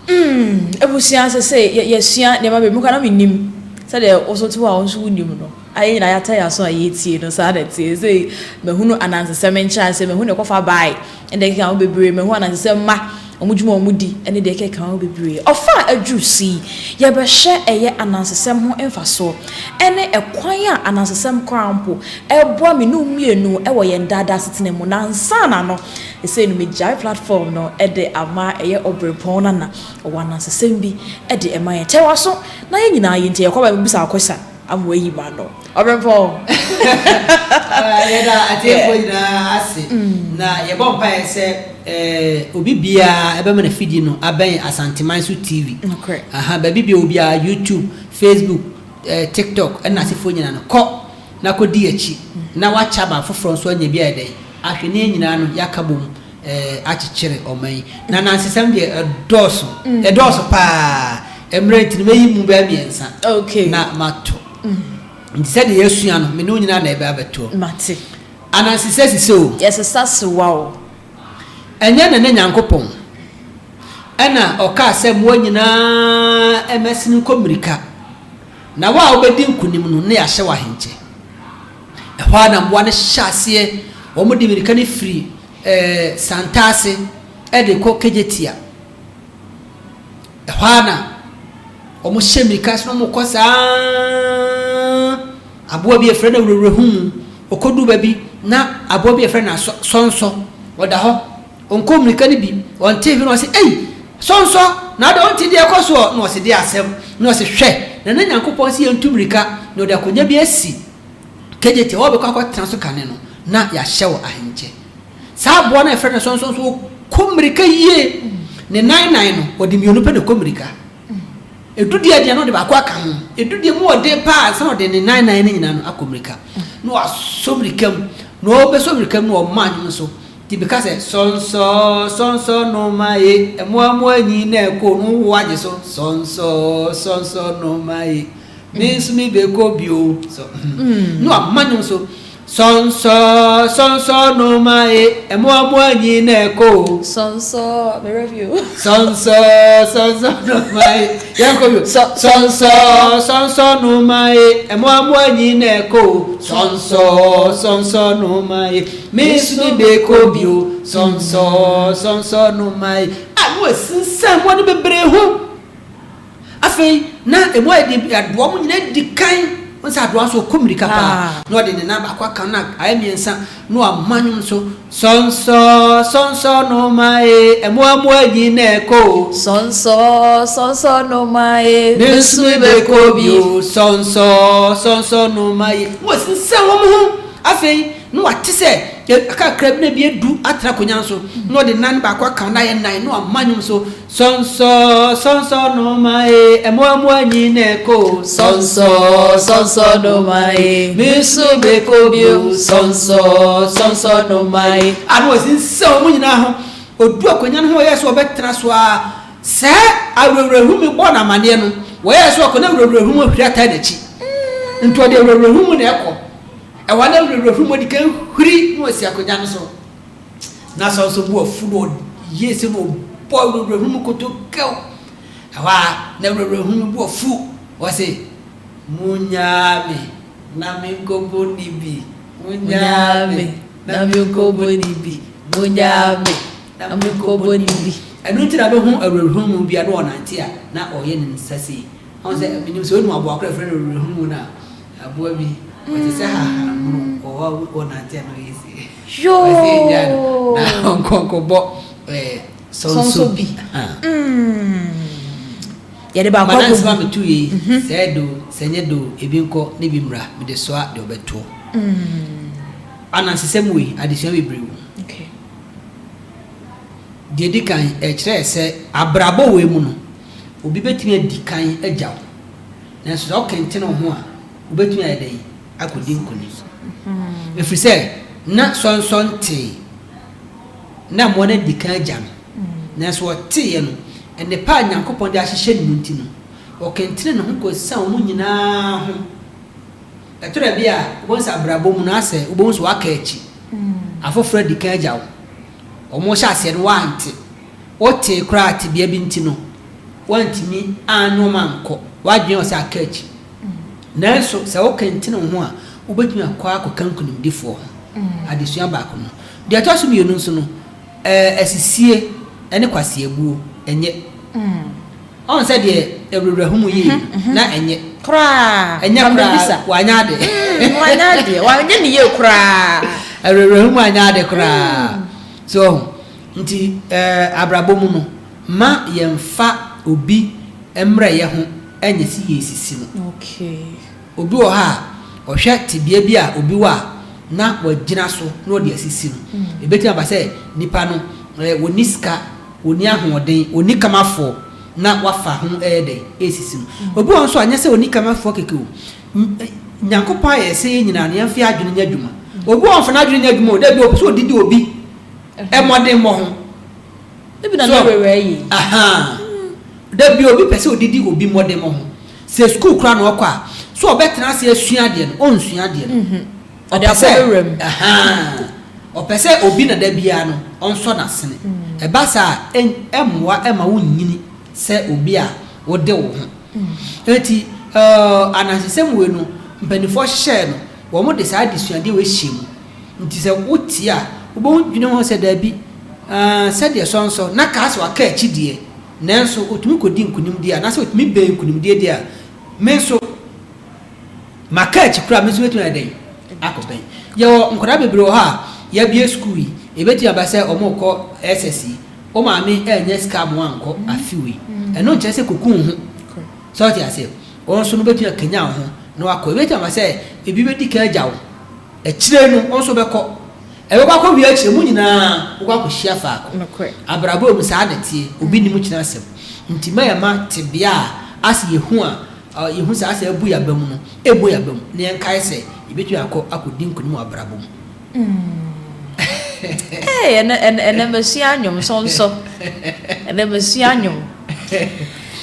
Mm abusua sesei yɛ yɛsua nneɛma bebree me koraa na mennim sɛdeɛ wo nso te hɔ a wo nso wonnim no a yɛn nyinaa yɛata yɛn aso a yɛretie no saa na ɛteɛ sesei mahunu anansesɛm nkyerɛaseɛ mahu deɛ ɛkɔfa bae ne deɛ ɛkeka ho bebree mahu anansesɛm mma wɔn dwuma a wɔdi ne deɛ ɛkeka ho bebree ɔfa a aduru so yi yɛbɛhwɛ ɛyɛ anansesɛm ho mfasoɔ ɛne ɛkwan a anansesɛm koraa mpo ɛboa me ne wo mmienu wɔ yɛn daadaa asetena mu na ansa na no Seesei no megyae platform no de ama ɛyɛ ɔbrempɔn no na ɔwɔ anansesɛm bi de ɛma yɛn. Kyɛ w'aso na yɛn nyinaa yɛntie. Yɛkɔ ba mebisa wo question ama wayi m'ano. Ɔbrempɔn. Yɛda atiefoɔ nyinaa ase na yɛbɔ mpaeɛ sɛ obi biara ɛbɛma n'afidie no abɛn Asanteman so TV. Nokorɛ. Aha, baabi biara obiara, YouTube, Facebook, TikTok ɛna asefoɔ nyinaa no, kɔ na kɔdi akyi na wakyɛ ama afoforɔ nso anya bi ayɛ dɛn ahwɛ ne yɛn nyinaa no yɛaka bom akyekyere ɔman yi. Na nansesɛm deɛ ɛdɔɔso, ɛdɔɔso paa. Mmerɛ nti no mɛyi mu bɛyɛ mmiɛnsa na mato. Nti sɛdeɛ yɛasua no, me ne wo nyinaa na ɛbɛ abɛtoɔ. Mate. Anansesɛ sisɛ o. Yɛsesa sewa o. Ɛnyɛ Nana Nyankopɔn ɛna ɔkaa sɛ mmoa nyinaa mmɛsene nkɔ mmirika. Na wo a wobɛdi nkonim no, na yɛahyɛ wo ahenkyɛ. Ɛhɔ ara na mmoa no hyɛ aseɛ, wɔde mmirika no firi eh, Santase de kɔ Kejetia. Ɛhɔ ara na wɔhyɛ mmirika so na wɔkɔ saa. Aboa bi a yɛfrɛ no awurawurahumu, ɔkɔduru baabi na aboa bi a yɛfrɛ no asɔnsɔ, ɔda hɔ. Ɔnkɔ mmirika no bi, ɔnte hwee na ɔse, Ei! Sɔnsɔ! Na adɛn wonte deɛ ɛrekɔ soɔ? Na ɔse, Deɛ asɛm? Na ɔse, Hwɛ! Nana Nyankopɔn se yɛntu mmirika, na ɔde akonnwa bi asi KJT hɔ a wobɛkɔ akɔtena so kane no, na yɛahyɛ wo ahenkyɛ. Saa aboa no a yɛfrɛ no sɔnsɔ nso, ɔkɔ mmirika yie. Ne nan nan no, ɔde mmienu pɛ na ɛkɔ mmirika. Edu deɛ deɛ na ɔde baako aka ho. Edu deɛ mu ɔden paa ansa na ɔde ne nan nan no nyinaa no akɔ mmirika. Na wasɔ mmirika mu. Na ɔbɛsɔ mmirika mu na ɔma anwom so. Nti bɛka sɛ, Sɔnsɔ, sɔnsɔ noma ye, mmoa mmoa nyi na ɛkɔ no wo agye so. Sɔnsɔ, sɔnsɔ noma ye, me nso me bɛkɔ bio. So, na wama nwom so. Sɔnsɔ, sɔnsɔ noma e, mmoa mmoa nyi na ɛkɔ o. Sɔnsɔ, me review. Sɔnsɔ, sɔnsɔ noma e, yɛn kɔ bio. Sɔnsɔ, sɔnsɔ noma e, mmoa mmoa nyi na ɛkɔ o. Sɔnsɔ, sɔnsɔ noma e, me nso me bɛkɔ bio. Sɔnsɔ, sɔnsɔ noma e. A na wasinsan mmoa no bebree ho. Afei na emu ayɛ den bi, adoa mu nyinaa di kan. Wɔn sɛ adoa nso ɔkɔ mmirika paa. Na ɔde ne nan baako aka na ayɛ mmiɛnsa na wama nnwom so. Sɔnsɔ, sɔnsɔ no ma e, ɛmoa mmoa nyi na ɛkɔ o. Sɔnsɔ, sɔnsɔ no ma e, me nso me bɛkɔ bi o. Sɔnsɔ, sɔnsɔ no ma e. Na wɔsensɛn wɔn ho. Afei na wate sɛ kakra bi na bi adu atena akonnwa no so. Na ɔde nan baako aka na ayɛ nan na wama nnwom so. Sɔnsɔ, sɔnsɔ no ma e, ɛmoa mmoa nyi na ɛkɔ o. Sɔnsɔ, sɔnsɔ no ma e, me nso mekɔ bi o. Sɔnsɔ, sɔnsɔ no ma e. Ano ɔsensɛn wɔn nyinaa ho. Odu akonnwa no ho ɔyɛɛ sɛ ɔbɛtena so ara. Sɛ awerɛwerɛhum bɔɔ no amanneɛ no, wɔyɛɛ sɛ ɔkɔ na awerɛwerɛhum ahuri ataa n'akyi. Nti ɔde awerɛwerɛhum na ɛkɔ. Ɛhɔ ara na awerɛwerɛhum adi kan huri na wasi akonnwa no so. Na Saul nso bo afu na ɔyɛɛ sɛ na ɔbɔ awurawura koto kɛw. Ɛhɔ a na awurawura bo afu. Ɔse, Munnyaa me na menkɔbɔ ne bi. Munnyaa me na menkɔbɔ ne bi. Munnyaa me na menkɔbɔ ne bi. Ɛno nti na bɛhu awurawura bi a na ɔnante a na ɔyɛ ne nsa sei. Ɔhu sɛ, menim sɛ wonim aboa koro a yɛfrɛ no awurawura no a, aboa bi, ɔte sɛ hahammono, ɔwɔ a ɔnante a na ɔyɛ sei. Yoo. Na ɔnkɔnkɔbɔ ɛɛ sɔnsɔ bi. Yɛde baako akɔ. Madansi ma metu yei mhm. sɛ ɛdo sɛ nyɛ do ebi nkɔ ne bi mmra mede soa deɛ ɔbɛtoɔ. Mm. Anansesɛm wei adesua bebree wɔ mu. Deɛ di kan ɛkyerɛ sɛ abrabɔ wei mu no obi bɛtumi adi kan agya wo nanso sɛ ɔkɛntene wo ho a wobɛtumi ayɛ dɛn akɔdi nkonim. Ɛfiri sɛ na sɔnsɔn tee, na mmoa no adi kan agya no. Nanso ɔteeɛ no, nnepa a Nyankopɔn de ahyehyɛ ne mu nti no, ɔkentene ne ho kɔsiane wɔn nyinaa ho. Ɛtɔ da bi a, wobɛhu sɛ abrabɔ mu no, asɛ wobɛhu sɛ woaka akyi. Afoforɔ adi kan agya wo. Wɔhyɛ aseɛ no, woante. Wotee koraa tebea bi nti no, woantumi anne wɔn ankɔ. W'adwene wɔ sɛ aka akyi. Nanso sɛ wokɛntene wo ho a, wobɛtumi akɔ akɔka nkonimdifoɔ ho. Adesua baako no. Deɛ ɛtɔ so mmienu nso no, asisie ne kwaseabuo, ɛnyɛ. Ɔhu sɛ deɛ awurawura yie no, na ɛnyɛ. Koraa. Ɛnyɛ koraa, wanyɛ ade. Wanyɛ adeɛ, wanyɛ ne yie koraa. Awurawura mu anyɛ ade koraa. So, nti abrabɔ mu no, ma yɛmfa obi mmerɛyɛ ho nyɛ sɛ yɛresisi no. Obi wɔ hɔ a, ɔhwɛ tebea bi a obi wɔ a, na wagyina so na ɔde asisi no. Ebetumi aba sɛ nipa no, onni sika, onni ahoɔden, onni kamafoɔ, na wafa ho reyɛ dɛn? Resisi no. Obi wɔ hɔ nso a, nyɛ sɛ onni kamafoɔ kɛkɛ o. Nyankopɔn ayɛ sɛ yɛn nyinaa no, yɛmfa yɛn adwene nyɛ adwuma. Obi wɔ hɔ a, ɔmfa n'adwene nyɛ adwuma o, dabi, ɔpɛ sɛ ɔdidi obi mmɔdemmɔ ho. Ebi na ne werɛ yɛ yi. Ahaa. Da bi obi pɛ sɛ odidi obi mmɔdemmɔ ho. Sɛ sukuu koraa na ɔkɔ a, sɛ ɔbɛtena ase asua adeɛ no, ɔnsua adeɛ no. Mhm. Ɔde Ɔpɛ akɔ sɛ, ne wura mu. ahaa, ɔpɛ sɛ obi na da biara no ɔnsɔ n'asene. Ɛba saa a, ɛn, ɛmmoa mma wonnyini sɛ obi a wode wo ho. Enti, ɛɛ, anansesɛm wei no, mpanimfoɔ hyehyɛɛ no, wɔde saa adesuadeɛ wei hyɛɛ mu. Nti sɛ wotie a, wobɛhu dwene ho sɛ daabi, aah, sɛdeɛ sɔnsɔ na kaa sɛ waka akyi deɛ, nanso ɔtumi kɔdi nkonim deɛ anaasɛ ɔtumi bɛn nkonimdie deɛ a, me nso maka akyi koraa, me nso mɛtumi ayɛ dɛn akɔbɛn. Yɛwɔ nkwadaa bebree wɔ hɔ a yɛabue sukuu yi, Ɛbɛtumi aba sɛ wɔrekɔ SS yi, wo maame annya sika amma woankɔ afe wei. Ɛno nkyerɛ sɛ kɔku wo ho. Sɛ wote aseɛ? Wo nso no wobɛtumi akanyan wo ho na woakɔ. Ɛbɛtumi aba sɛ ebi bɛdi kan agya wo. Akyire no, wo nso wobɛkɔ. Ɛbɛkɔ akɔwie akyire, mo nyinaa mobɛkɔ akɔhyia faako. Abrabɔ mu, saa na ɛteɛ. Obi nnim kyena asɛm. Nti mma yɛmma tebea a asɛ yɛhu a, yɛhu sɛ asɛ abu yɛn aba mu no, ɛmmu yɛn aba mu. Na yɛnkae sɛ, yɛbɛtumi akɔ akɔdi nkonim wɔ abrabɔ mu. Hey, ɛnɛ ɛnɛ ɛnɛ masua nnwom sɔnsɔ. Ɛnɛ masua nnwom.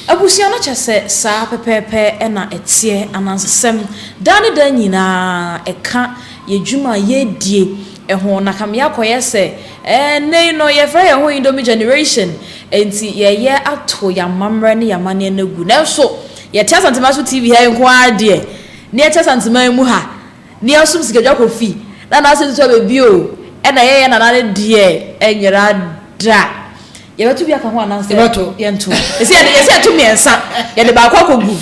Abusua no kyɛ sɛ saa pɛpɛɛpɛ na ɛteɛ anansesɛm daa ne daa nyinaa ɛka yɛ dwuma a yɛredie ho na kame akɔyɛ sɛ ɛɛ nnɛ yi no yɛfrɛ yɛn ho Indomie generation nti yɛyɛ ato yɛn amammerɛ ne yɛn amanneɛ no agu nanso yɛte Asantema so TV ha yi nko ara deɛ ne yɛte Asanteman mu ha Nea ɔsom sikadwa kɔ fi na n'asɛm nso aba bio ɛna yɛyɛ nana no deɛ ɛnyera da. Yɛbɛto bi aka ho anaasɛ Yɛbɛto. yɛnto? Yɛsɛ yɛde yɛsɛ yɛto mmiɛnsa yɛde baako akɔgu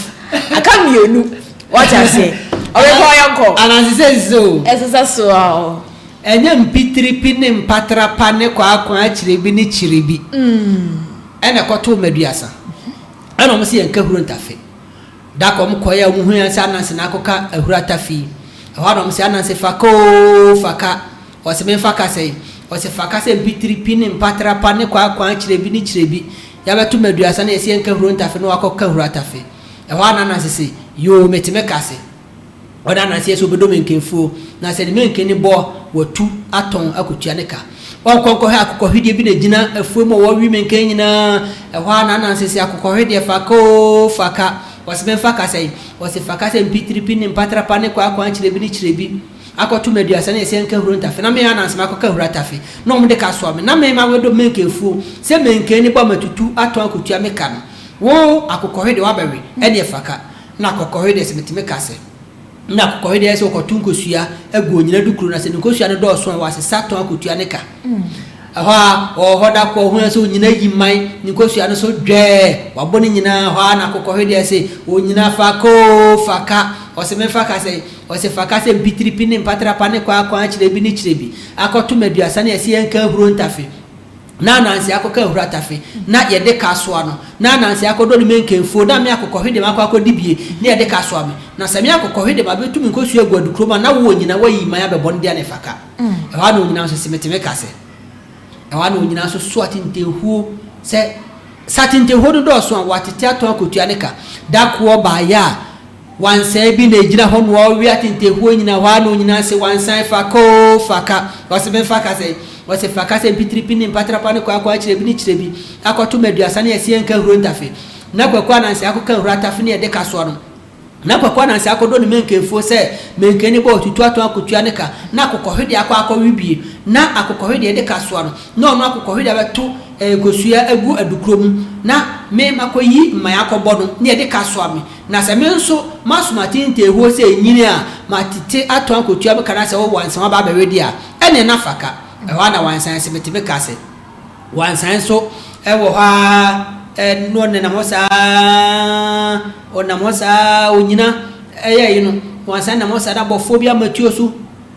aka mmienu wate aseɛ ɔbɛkɔ yɛnkɔ. Ananse sɛ nsesɛ o. Ɛsesɛ so a o. Ɛnyɛ mpitiripi ne mpatrapa ne kwaakwa akyiribi ne kyiribi ɛna ɛkɔtoo Maduasa ɛna wɔn se yɛnka huro ntafe. Da kor wɔkɔe a wohui ara sɛ Ananse na akɔka ahuru atafe yi. Ɛhɔ ara na wɔse, Ananse fa ka oo, fa ka. Ɔse, Memfa ka sɛn? Ɔse, Fa ka sɛ mpitiripi ne mpatrapa ne kwaakwa kyirebi ne kyirebi. Yɛabɛto mmaduasa na yɛse yɛnka huro ntafe na wakɔka huro atafe. Ɛhɔ ara na Ananse se, Yoo, mete me ka ase. Ɔda ananse yɛ sɛ ɔbɛdɔ mankanfuo, na sɛ ne mankan no bɔ a, watu atɔn akɔtua ne ka. Ɔnkɔ nkɔhwɛ akokɔhwedeɛ bi na ɛgyina afuo mu a wɔwe mankan nyinaa. Ɛhɔ ara na ananse se, Akokɔhwedeɛ, fa ka oo, fa ka. Ɔse, Memfa ka sɛn? Ɔse, Fa ka sɛ mpitiripi ne mpatrapa ne kwaakwa kyirebi ne kyirebi akɔto me aduasa na yɛse yɛnka huro ntafe na me ananse makɔka huro atafe na wɔde ka soa me na me mawedɔ mankanfuo sɛ mankan no bɔ a matutu atɔn akɔtua me ka no. Wo, akokɔhwedeɛ, woabɛwe, ɛneɛ fa ka. Na akokɔhwe deɛ sɛ metumi ka sɛ, na akokɔhwe deɛ sɛ ɔkɔto nkosua agu onyina dukuro na sɛ ne nkosua no dɔɔso a wasesa tɔn akotua ne ka. Ɛhɔ a ɔwɔ hɔ da kɔ ɔhu sɛ onyina yi man ne nkosua no so dwɛɛ wabɔ ne nyinaa hɔ a na akokɔhwe deɛ sɛ onyina fa ka oo fa ka ɔsɛ memfa ka sɛ ɔsɛ fa ka sɛ mpitiripi ne mpatrapa ne kwaakwa kyerɛbi ne kyerɛbi akɔto maduasa ne ɛsɛ yɛnka ahuro ntafe na Ananse akɔka ahuru atafe, na yɛde ka soa no, na Ananse akɔdɔ ne mankanfuo, na me akokɔhwe de makɔ akɔdi bie, na yɛde ka soa me. Na sɛ me akokɔhwe de mabɛtu me nkosua agu adukurom a, na wo onyina woayi man abɛbɔ no deɛ na ɛfa ka. Ɛhɔ ara na onyina nso se, Mete me ka sɛ. Ɛhɔ ara na onyina nso so atentenhuo sɛ, sɛ atentenhuo no dɔɔso a, wɔatete atɔn akɔtua ne ka. Da koɔ baeɛ a, Wansan bi na egyina hɔ noa ɔwe atentehuo nyina hɔ ara na onyina se wansan fa ka oo fa ka ɔse menfa ka sɛn ɔse fa ka sɛ mpitiripi ne mpatrapa ne kwaakwa kyerɛbi ne kyerɛbi akɔto ma aduasa ne ɛseɛ nka huro ntafe na kwaku ananse akɔka huro atafe ne ɛde ka soɔ no na kwaku ananse akɔdɔ ne mankanfuo sɛ mankani bɔ ɔtutu atɔn akɔtua ne ka na akokɔhwedeɛ akɔ akɔwe bie na akokɔhwedeɛ de ka soa no na ɔno akokɔhwedeɛ abɛto nkosua agu adukuro mu na me makɔyi mman akɔbɔ no ne ɛde ka soa me Na sɛ me nso masom atenteehuo sɛ ɛnyini a, matete atɔn akɔtua me ka na sɛ wo wansan waba abɛwe deɛ a, ɛnneɛ na fa ka. Ɛhɔ ara na wansan se, mete me ka ase. Wansan nso wɔ hɔ ara na ɔnenam hɔ saa ara, ɔnam hɔ saa ara, ɔnyina yɛeɛ no, wansan nam hɔ saa na bɔfoɔ bi ama tuo so.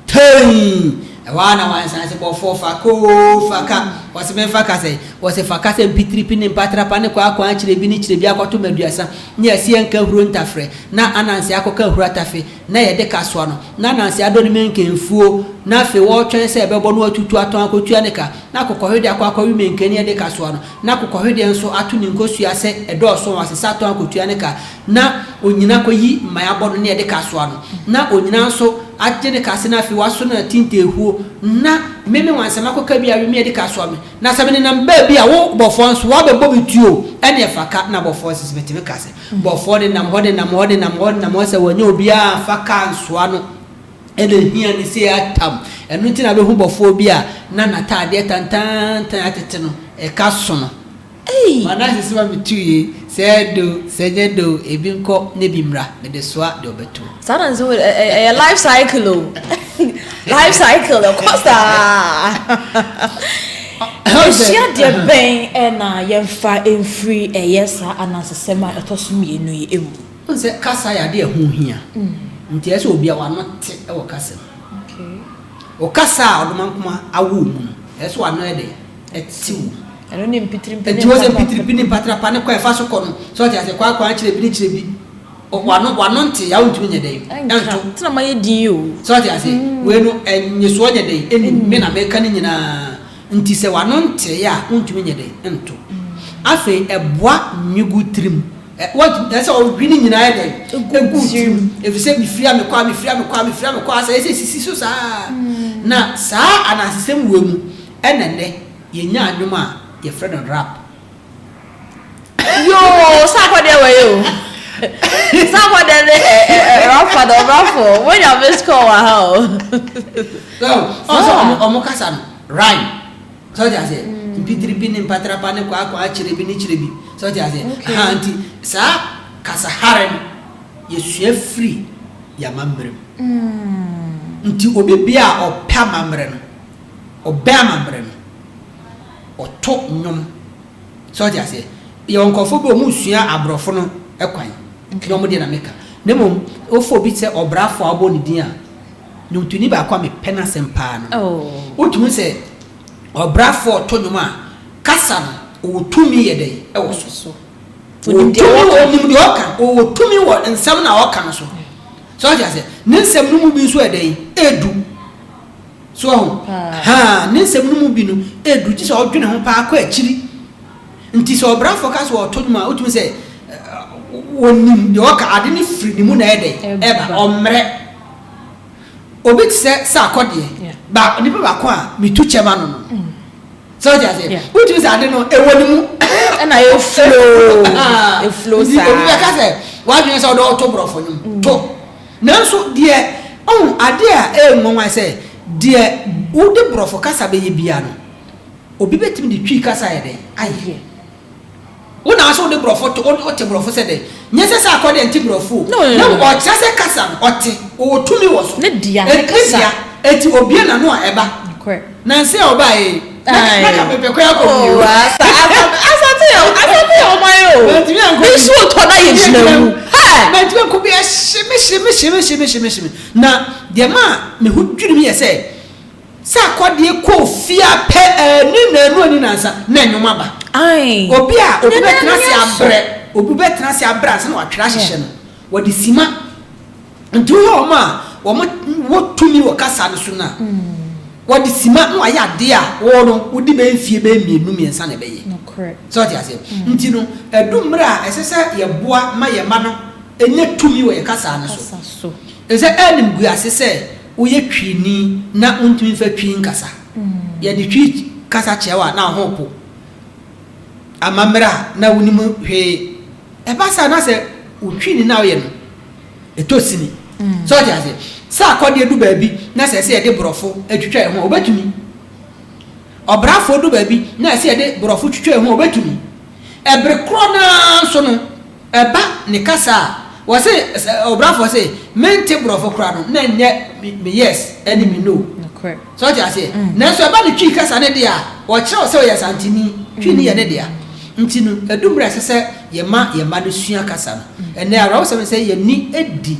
Tei! Ɛhɔ ara na wansan se, Bɔfoɔ, fa ka oo, fa ka. Ɔse, Memfa ka sɛn? Ɔse, Fa ka sɛ mpitiripi ne mpatrapa ne kwaakwa kyerɛbi ne kyerɛbi akɔto me aduasa, ne asia nka ahuro ntafrɛ, na ananse akɔka ahuro atafe, na yɛde ka soa no, na ananse adɔ ne mankanfuo, na afei wɔretwɛn sɛ ɛbɛbɔ na watutu atɔn akɔtua ne ka, na akokɔhwedeɛ akɔ akɔwe mankani a ɛde ka soa no, na akokɔhwedeɛ nso ato ne nkosua sɛ ɛdɔɔso a wasesa atɔn akɔtua ne ka, na onyina kɔyi mman abɔ no ne ɛde ka soa no, na onyina nso agye ne kase na afei waso no atinteehuo, na me me wansɛm akɔka bi awe me ɛde ka soa me, na sɛ menenam baabi a wo bɔfoɔ nso woabɛbɔ me tuo, ɛneɛ fa ka, na bɔfoɔ nso sɛ metumi ka sɛ bɔfoɔ nenam hɔ nenam hɔ nenam hɔ nenam hɔ sɛ wanya obiara amfa ka ansoa no, ɛna ɛhia ne sei atam, ɛno nti na wobɛhu bɔfoɔ bi a na n'ataadeɛ tantaantan atete no, ɛka sono. Ei! Manase soma me tu ye, sɛ ɛyɛ dɛ o, sɛ ɛnyɛ dɛ o, ebi nkɔ na ebi mmra, mede soa deɛ ɔbɛto. Saa na nsɛm ɛ ɛ ɛyɛ life cycle o, life cycle ɛkɔ saa. Yɛsua deɛ bɛn na yɛmfa mfiri ɛyɛ saa anansesɛm a ɛtɔ so mmienu yi mu? Wohu sɛ kasa yɛ adeɛ a ɛho hia, nti ɛsɛ sɛ obiara w'ano te wɔ kasa mu. Wo kasa a Ɔdomankoma awo wo mu no. Ɛsɛ sɛ w'ano yɛ dɛn? Ɛtew. Ɛno ne mpitiripi ne Nti wɔ sɛ mpatrapa. mpitiripi ne mpatrapa ne kwan a ɛfa so kɔ no, sɛ ɔte aseɛ, kwan kwan kyerɛ bi ne kyerɛ bi. W'ano w'ano nte a wontumi nyɛ dɛn? Ɛnka. Ɛnto. Nti na mayɛ din yi o. Sɛ ɔte aseɛ, wei no nnyesoɔ nyɛ dɛn? Ɛnnim. Me na meka ne nyinaa. Nti sɛ w'ano ntee a wontumi nyɛ dɛn? Nto. Afei ɛboa nwigu tirim. Ɛ, wontumi, ɛsɛ sɛ ɔwe ne nyinaa yɛ dɛn? Egu Egu wo tirim. tirim. Efisɛ mefiri a mekɔ a, mefiri a mekɔ a, mefiri a mekɔ a, sɛ ɛsɛ sɛ esisi so saa. Na saa anansesɛm wei mu ɛna nnɛ yɛnya nnwom a yɛfrɛ no rap. Yoo, sakɔ deɛ wɔ yi o. Sakɔ deɛ ne ɛ ɛ ɛ rafa de ɔbrafo. Wonya miss call wɔ ha o. So, ɔn sɛ ɔmo ɔmo kasa no, rhyme. Sɛ ɔte aseɛ? Mpitiripi ne mpatrapa ne kwaakwa kyerɛ bi ne kyerɛ bi. Sɛ ɔte aseɛ? Okay. Aha, nti saa kasahare no, yɛsua firi yɛn amammerɛ mu. Nti obi bia a ɔpɛ amammerɛ no, ɔbɛn amammerɛ no, ɔto nnwom. Sɛ ɔte aseɛ? Yɛwɔ nkurɔfoɔ bi a wɔresua aborɔfo no kwan. Okay. Na wɔn deɛ na meka. Na mmom, wofa obi te sɛ ɔbrafo a wobɔ ne din a, nnwontoni baako a mepɛ n'asɛm paa no. Oh. Wotumi hu sɛ ɔbrafo a ɔto nnwom a, kasa no, ɔwɔ tumi yɛ dɛn? Ɛwɔ so. So. Ɔwɔ Onim deɛ tumi, ɔka. ɔnim deɛ ɔka. Ɔwɔ tumi wɔ nsɛm no a ɔka no so. So ɔte aseɛ? Ne nsɛm no mu bi nso yɛ dɛn? Ɛdu. So wahu? Paa. Haa, ne nsɛm no mu bi no, ɛdu gye sɛ ɔdwene ho paa kɔ akyiri. Nti sɛ ɔbrafo ka sɛ ɔto nnwom a, wotumi sɛ ɔnim deɛ ɔka, ade no firi ne mu na ɛyɛ dɛn? Ɛba. Ɔmmrɛ. Obi te sɛ Sarkodie, ba, nipa baako a metu kyɛ ma no no. Sɛ wote aseɛ? Wotumi sɛ ade no, ɛwɔ ne mu. Ɛna ɛflow. Ɛflow Nti saa. obi bɛka sɛ, w'adwene sɛ wode ɔto borɔfo nnwom. To. Nanso deɛ, ɔhu, adeɛ a ɛyɛ nwanwa sɛ, deɛ wode borɔfo kasa bɛyɛ biara no, obi bɛtumi de Twi kasa ayɛ dɛn? Ayɛ. Wo na sɛ wode borɔfo to, wote borɔfo sɛ dɛn? Nyɛ sɛ sɛ akɔ deɛ nte borɔfo o. No, no, Na no. ɔkyerɛ sɛ kasa no, ɔte, ɔwɔ tumi wɔ so. Ne dea, ne Ne kasa. dea. Enti obue n'ano a ɛba. Nokorɛ. Nansa yi a ɔbaeɛ yi, na Aye. na ka mepɛ kwan akɔ Oh, bio. asa, asa, asante yɛ, asante yɛ ɔman o. Mantumi ankɔ Ne bi. nsuo tɔ na yɛ gyina mu. Hɛ! Mantumi ankɔ bi, ɛhye me, hye me, hye me, hye me, hye me, hye me. Na deɛ ɛmaa me ho dwiri me yɛ sɛ, Sɛ akɔdeɛ kɔɔ fie ara pɛ, anni nnanu anni nnansa na nnwom aba. Ae. Obi a obi Ne nan bɛtena ase nyɛ so. abrɛ, obi bɛtena ase abrɛ ansa na watwerɛ ahyehyɛ no, wɔde sima. Nti wohwɛ wɔn a wɔwɔ tumi wɔ kasa no so no a, wɔde sima na wɔayɛ adeɛ a wo no wode bɛyɛ mfie bɛyɛ mmienu mmiɛnsa na ɛbɛyɛ. Nokorɛ. Sɛ wote aseɛ? Nti no, ɛdu mmerɛ a ɛsɛ sɛ yɛboa ma yɛn mma no nya tumi wɔ yɛn kasa no so. Kasa so. Ɛsɛ sɛ animguase sɛ Woyɛ Twini na wontumi mfa Twi nkasa. Yɛde Twi kasa kyerɛ wo a na wo ho repo. Amammerɛ a na wonnim hwee. Ɛba saa na sɛ wo Twini no a woyɛ no, ɛtɔ sini. So wote aseɛ? Sɛ akɔdeɛ du baabi na sɛ ɛsɛ yɛde Borɔfo twitwa yɛn ho a, wobɛtumi. Ɔbrafoɔ du baabi na ɛsɛ yɛde Borɔfo twitwa yɛn ho a, wobɛtumi. Ɛbere korɔ no ara nso no, Ɛba ne kasa a, wɔse sɛ ɔbrafoɔ se mente borɔfo koraa no na ɛnyɛ me yes ɛne me no. Sɛ wote aseɛ? Nanso ɛba ne Twi kasa no deɛ a, wɔkyerɛ wo sɛ ɔyɛ Asanteni. Twi no yɛ ne dea. Nti no, ɛdu mmerɛ a ɛsɛ sɛ yɛma yɛn mma no sua kasa no. Ɛnnɛ awerɛhosɛm ne sɛ yɛn ani di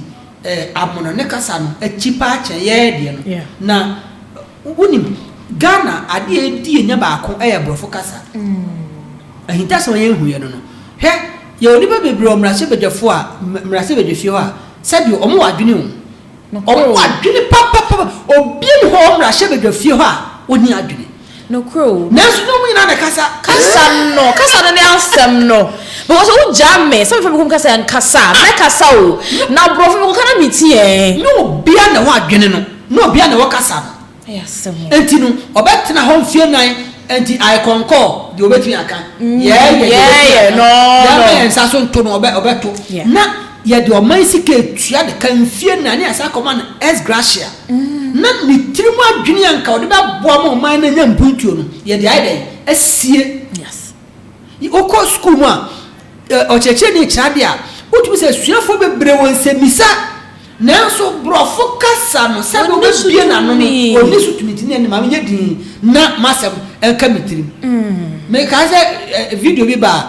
amono ne kasa no akyi paa kyɛn yɛn deɛ no. Na Wonim, Ghana adeɛ a ɛdi yɛn nya baako yɛ borɔfo kasa. Ahintasɛm a yɛnhuiɛ no no. Hwɛ, yɛwɔ nnipa bebree wɔ mmarahyɛbadwafoɔ a, mmarahyɛbadwafie hɔ a, sɛdeɛ wɔn wɔ adwene o. Wɔn wɔ adwene papapapa. Obi nni hɔ wɔ mmarahyɛbadwafie hɔ a ɔnni adwene. Nokorɛ o. Nanso nyɛ wɔn nyinaa na ɛkasa. Kasa no, kasa no ne asɛm no. Because wo gyaa me sɛ mefa me kurom kasa nkasa a, mɛkasa o. Na borɔfo mekɔka na meti ɛɛ. Nyɛ obiara na ɛwɔ adwene no. Na obiara na ɛwɔ kasa no. Ɛyɛ asɛm o. Enti no, ɔbɛtena hɔ mfeɛ nnan, enti ayɛ kɔnkɔɔ, deɛ ɔbɛtumi aka, yɛɛyɛ deɛ ɔbɛtumi aka, yɛmma yɛn nsa so nto no, ɔbɛ, ɔbɛto. Na yɛde ɔman sika retua ne ka mfeɛ nnan, ne yɛasan akɔma no ex gratia. Na ne tirim adwene a anka ɔde bɛboa ma ɔman no anya mpuntuo no, yɛde ayɛ dɛn? Asie. Wokɔ sukuu mu a, ɔkyerɛkyerɛni rekyerɛ adeɛ a, wotumi sɛ asuafoɔ bebree wɔ nsɛmmisa, nanso borɔfo kasa no, sɛdeɛ wobɛbue n'ano no, ɔnni so tumi nti ne ɛnne ma menyɛ dinn na m'asɛm nka me tirim. Mekae sɛ video bi baa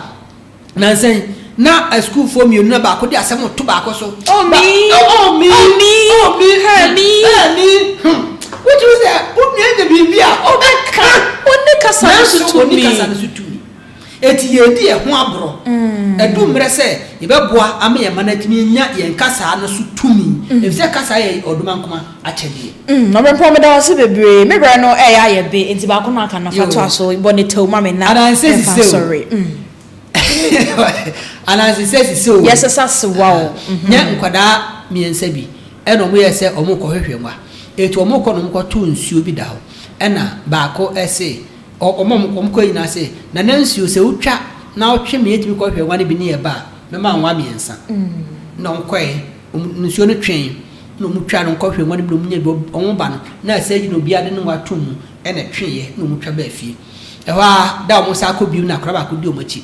nnansa yi, na asukuufoɔ mmienu na baako de asɛm reto baako so. Oh me! Oh me! Oh me! Oh me! Her me! Her me! Wotumi sɛ wo nua nya biribi a, ɔbɛka. kasa no so Nanso ɔnni tumi. kasa no so tumi. Enti yɛredi yɛn ho aborɔ. Ɛdu mmerɛ sɛ yɛbɛboa ama yɛn mma no atumi anya yɛn kasaa no so tumi, efisɛ kasa yɛ ɔdomankoma akyɛdeɛ. Ɔberempɔn meda wo ase bebree. Me berɛ no ɛyɛ ayɛ be, enti baako no aka no fa toa so bɔ ne tɛw ma me na Ananse memfa sise o. nsɔre. Ananse sɛ sise o. Yɛsesa sewa o. Nyɛ nkwadaa mmiɛnsa bi ɛna wɔn yɛɛ sɛ wɔn rekɔ hwehwɛ nwa. Enti wɔn rekɔ na wɔn kɔ too nsuo bi da hɔ. Ɛna baako se Wɔn a wɔkɔe nyinaa se, Nana nsuo, sɛ wotwa na wotwe ma yɛtumi kɔhwehwɛ nwa no bi ne yɛba a, mɛma wo nwa mmiɛnsa. Ɛnna wɔkɔe, wɔn nsuo no twee, ɛnna wɔtwaa no kɔhwehwɛɛ nwa no bi na wɔnya bi. Wɔba no, na ɛsɛ ayi na obiara de ne nwa too mu na ɛtweeɛ na wɔtwa baa fie. Ɛhɔ ara, da a wɔsan kɔ bio no na akwadaa baako di wɔn akyi.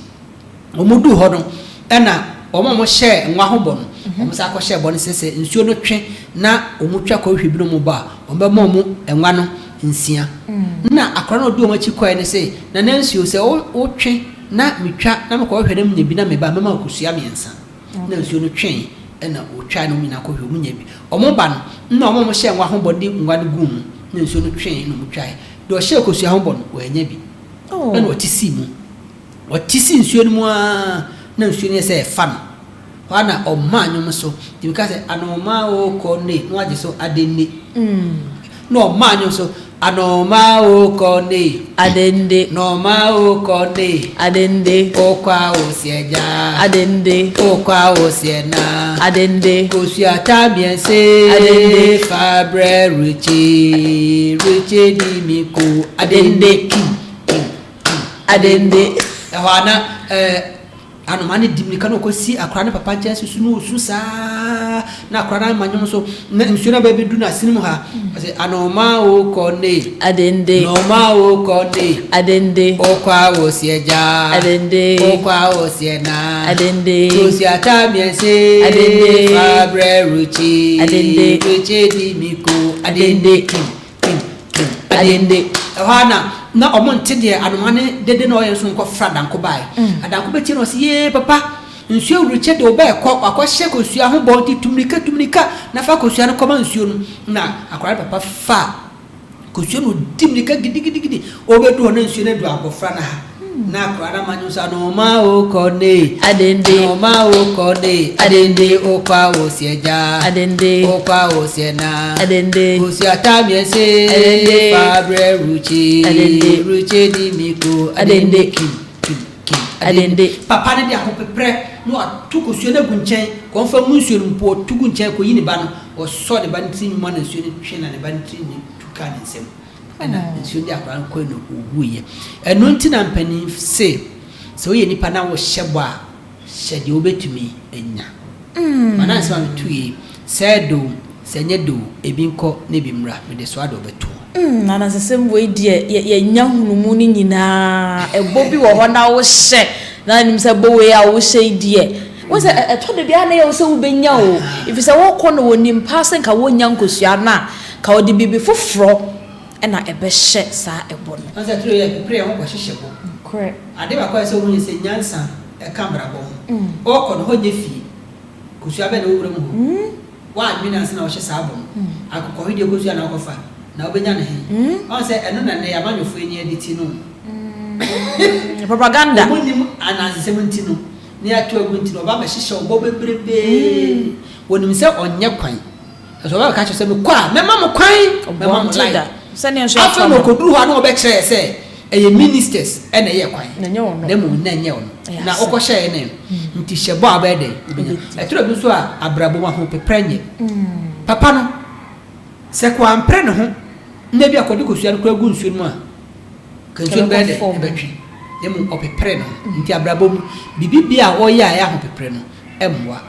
Wɔduu hɔ no, ɛnna wɔn a wɔhyɛɛ nwa ho bɔ no, wɔsan kɔhyɛɛ bɔ no sɛ, sɛ nsuo no twe na wɔtwa kɔhwehwɛ bi na wɔba a, wɔbɛma wɔn nwa no nsia. Ɛnna akwadaa no a ɔdi wɔn akyi kɔeɛ no se, Nana nsuo, sɛ wotwe na metwa na mekɔhwehwɛ na menya bi na meba a, mɛma wo kosua mmiɛnsa. Ɛnna nsuo no twee, ɛnna wɔtwae na wɔn nyinaa kɔhwehwɛɛ, wɔnyaa bi. Wɔba no, ɛnna wɔn a wɔhyɛɛ nwa ho bɔ no de nwa no guu mu, na nsuo no twee na wɔtwae. Deɛ ɔhyɛɛ kosua ho bɔ no, wannya bi. Ɛnna ɔte sii mu. Ɔte si nsuo no mu ara na nsuo no yɛ sɛ ɛfa no. Hɔ ara na ɔmaa nnwom so. Nti meka sɛ, Anoma o kɔ ne, na wagye so adenne. Na ɔmaa nnwom so, Anoma o kɔ ne. Adende. Noma o kɔ ne. Adende. Okɔ a o seɛ gya. Adende. Okɔ a o seɛ na. Adende. Kosua ta mmiɛnse. Adende. Fa brɛ rekye, rekye di mi ko. Adende. Kim, kim. Adende. Ɛhɔ ara na ɛɛ anomaa no di mmirika na ɔkɔsi akwadaa no papa nkyɛn susu na ɔsu saa na akwadaa no ama nnwom so na nsuo no abɛbɛdu n'asene mu ha. Ɔsɛ anoma o kɔ ne. Adende. Noma o kɔ ne. Adende. Okɔ a wosi agya. Adende. Okɔ a wosi ɛna. Adende. Kosi ata mmiɛnse. Adende. Fabrɛ rukyi. Adende. Rukyi di mi ko. Adende. Kim. Kim, kim, Adende. Ɛhɔ ara na na wɔnte deɛ anomaa no dede na ɔyɛ nso nkɔfra Adanko baeɛ. Adanko bɛtie no ɔse, Yee papa, nsuo awurukyɛ de wo ba ɛkɔ, wakɔhyɛ kosua ho bɔ nti tu mmirika, tu mmirika na fa kosua no kɔma nsuo no. Na akwadaa no papa faa kosua no ɔdi mmirika gidigidigidi. Ɔbɛdu hɔ na nsuo no adu abɔfra no ha. Na akwadaa no ama nwom sɛ, Anoma o kɔ ne. Adende. Anoma o kɔ ne. Adende. O kɔ a o seɛ gya. Adende. O kɔ a o seɛ na. Adende. Kosua ta mmiɛnse. Adende. Fa brɛ rukye. Adende. Rukye di mi ko. Adende. Kim, kim, kim. Adende. Papa no de ahopeprɛ na wato kosua no agu nkyɛn. Kɔmfa ngu nsuo no mu mpo, ɔto gu nkyɛn kɔyi ne ba no. Ɔsɔ ne ba no tiri nwoma na nsuo no twe na ne ba no tiri nwi tu kaa ne nsam. Ɛna nsuo no de akwadaa no kɔe na ɔwuiɛ. Ɛno nti na mpanin se, sɛ woyɛ nipa na wohyɛ bɔ a, hyɛ deɛ wobɛtumi anya. Ma na nsɛm a meto yi, sɛ ɛdɛ o, sɛ ɛnyɛ dɛ o, ebi nkɔ na ebi mmra, mede soa de wobɛtoɔ. Mm, anansesɛm wei deɛ yɛ yɛnya nhunumu no nyinaa. Ɛbɔ bi wɔ hɔ na wohyɛ na nim sɛ bɔ wei a wohyɛ yi deɛ, wohu sɛ ɛtɔ da bi a na ɛyɛ wo sɛ wobɛnya o, ɛfiri sɛ wokɔ no wɔnim paa sɛ nka wonnya nkosua no a, Ka ɔde biribi foforɔ na ɛbɛhyɛ saa ɛbɔ no. Ɔn sɛ turo yɛ pepere yɛn ho kɔ hyehyɛ bɔ. Nokorɛ. Ade baako a ɛsɛ sɛ wohu ne sɛ nyansa ka abrabɔ ho. Ɔɔkɔ no, hɔ nyɛ fie. Kosua bɛn na ɛwɔ wuram hɔ? Woannwene ansa na wohyɛ saa bɔ no. Akokɔhwedeɛ kosua na wokɔfa, na wobɛnya no he? Ɔn sɛ ɛno na nnɛ yɛn amanyɔfoɔ ani adi ti no. Propaganda. Wɔn nnim anansesɛm nti no, ne ato agu nti no, wɔba abɛhyehyɛ wo bɔ bebrebee. Wɔnim sɛ ɔnyɛ kwan. Nanso ɔba bɛka kyerɛ sɛ, Mekɔ a, mɛma mo kwan, mɛma mo line. Afei na ɔkɔduru hɔ a na wɔbɛkyerɛɛ sɛ ɛyɛ ministers na ɛyɛ kwan, na mmom na ɛnyɛ ɔno. Na wokɔhyɛɛ ne nti hyɛ bɔ a wobɛyɛ dɛn? Wobɛnya. Ɛtɔ da bi nso a abrabɔ mu ahopeprɛ nyɛ. Papa no, sɛ wampere ne ho na bi a kɔde kosua no koraa gu nsuo no mu a, ka nsuo no bɛyɛ dɛn? Ɛbɛtwe. Na mmom ɔpepere ne ho. Nti abrabɔ mu, biribi biara a ɔyɛ a ɛyɛ ahopeprɛ no, mmoa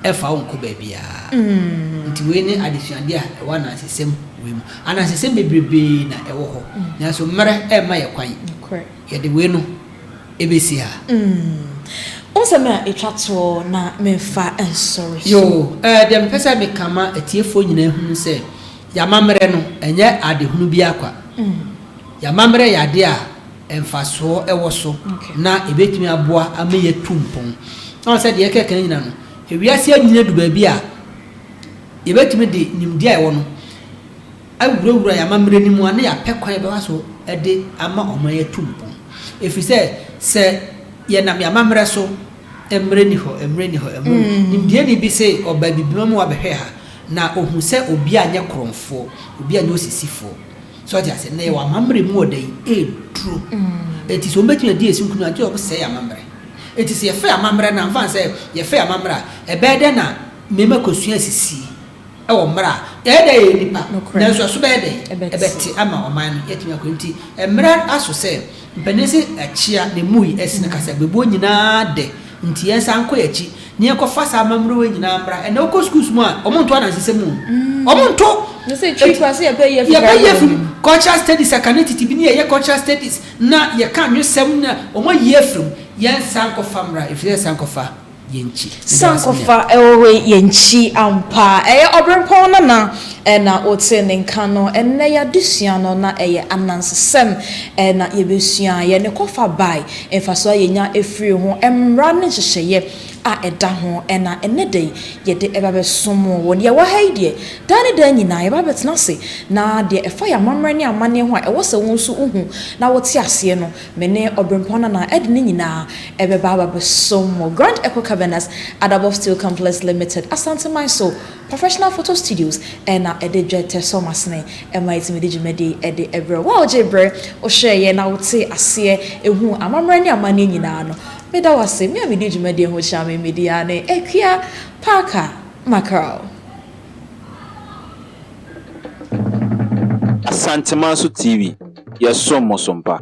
mfa wo nkɔ baabiara. Nti wei ne adesuadeɛ a ɛwɔ anansesɛm wei mu. Anansesɛm bebrebee na ɛwɔ hɔ, nanso mmerɛ remma yɛ kwan. Yɛde wei no ɛbɛsi ha. Wo nsɛm a ɛtwa toɔ na memfa nsɔre so. Yoo, ɛɛ deɛ mepɛ sɛ meka ma atiefoɔ nyinaa hunu sɛ, yɛn amammerɛ no, ɛnyɛ adehunu bi ara kwa. Yɛn amammerɛ yɛ adeɛ a mfasoɔ wɔ so na ɛbɛtumi aboa ama yɛatu mpɔn. Woahu sɛ deɛ yɛkeka nyina no, ewiase anyini adu baabi a yɛbɛtumi de nimdeɛ a yɛwɔ no awurawura yɛn amammerɛ no mu a na yɛapɛ kwan a yɛbɛfa so de ama ɔman yi atu mpɔn. Ɛfiri sɛ, sɛ yɛnam yɛn amammerɛ so, mmerɛ nni hɔ, mmerɛ nni hɔ, mmerɛ nni hɔ. Nimdeɛni bi se ɔbaa Abibima mu abɛhwɛ ha, na ɔhuu sɛ obiara nyɛ korɔmfoɔ, obiara nyɛ osisifoɔ. So ɔte aseɛ? Na yɛwɔ amammerɛ mu wɔ da yi, ɛreduro. Enti sɛ wɔbɛtumi adi yɛn so nkonim a, gye sɛ wɔsɛe yɛn amammerɛ. Enti sɛ yɛfa yɛn amammerɛ no a, mfa no sɛ yɛfa yɛn amammerɛ a, ɛbɛyɛ dɛn na mmarima kɔsua asisie wɔ mmerɛ a yɛyɛ dɛn yɛyɛ nnipa, nanso ɛso bɛyɛ dɛn? Ɛbɛte ama ɔman no yɛatumi akɔ. Enti mmerɛ aso sɛ mpanin se akyea na emu yi ɛsene kasa bebuo nyinaa dɛ, nti yɛnsan nkɔ yɛn akyi na yɛnkɔfa saa amammerɛ wei nyinaa mmra. Ɛnnɛ wokɔ schools mu a, wɔnto anansesɛm o, wɔnto. Yɛbɛyi afiri mu. Cultural studies akane tete bi ne yɛyɛ cultural studies na yɛka anwesɛm na wɔayi afiri mu. Yɛnsan nkɔfa mmra, ɛfiri sɛ yɛnsan nkɔfa yɛn nkyi. Sankofa wɔ yɛn nkyi ampa. Ɛyɛ Ɔberempɔn Nana na wote ne nka no. Ɛnnɛ y'adesua no na ɛyɛ anansesɛm na yɛbɛsua. Yɛn kɔfa bae, mfasoɔ a yɛnya firi ho, mmara ne nhyehyɛeɛ a ɛda ho na ɛnnɛ da yi yɛde ɛba bɛsom wo. Deɛ ɛwɔ ha yi deɛ, daa ne daa nyinaa yɛba abɛtena ase na deɛ ɛfa yɛn amammerɛ ne amanneɛ ho a ɛwɔ sɛ wo nso wohu na wote aseɛ no, Me ne Ɔberempɔn Nana de ne nyinaa ɛbɛba aba abɛsom mo. Grand Echo Cavernas, Adabov Steel Complex Limited, Asanteman so Professional Photo Studios na ɛde dwɛtɛ sɔ m'asene ma yɛtumi de dwumadie yi de brɛ wo. A wogyee berɛ wohwɛeɛ na wotee aseɛ huu amammerɛ ne amanneɛ nyinaa no, meda wo ase. Me a medi dwumadie ho kyea me medi ara ne Akua Parker Mackerel. Asantemanso TV, yɛsom mo so mpa.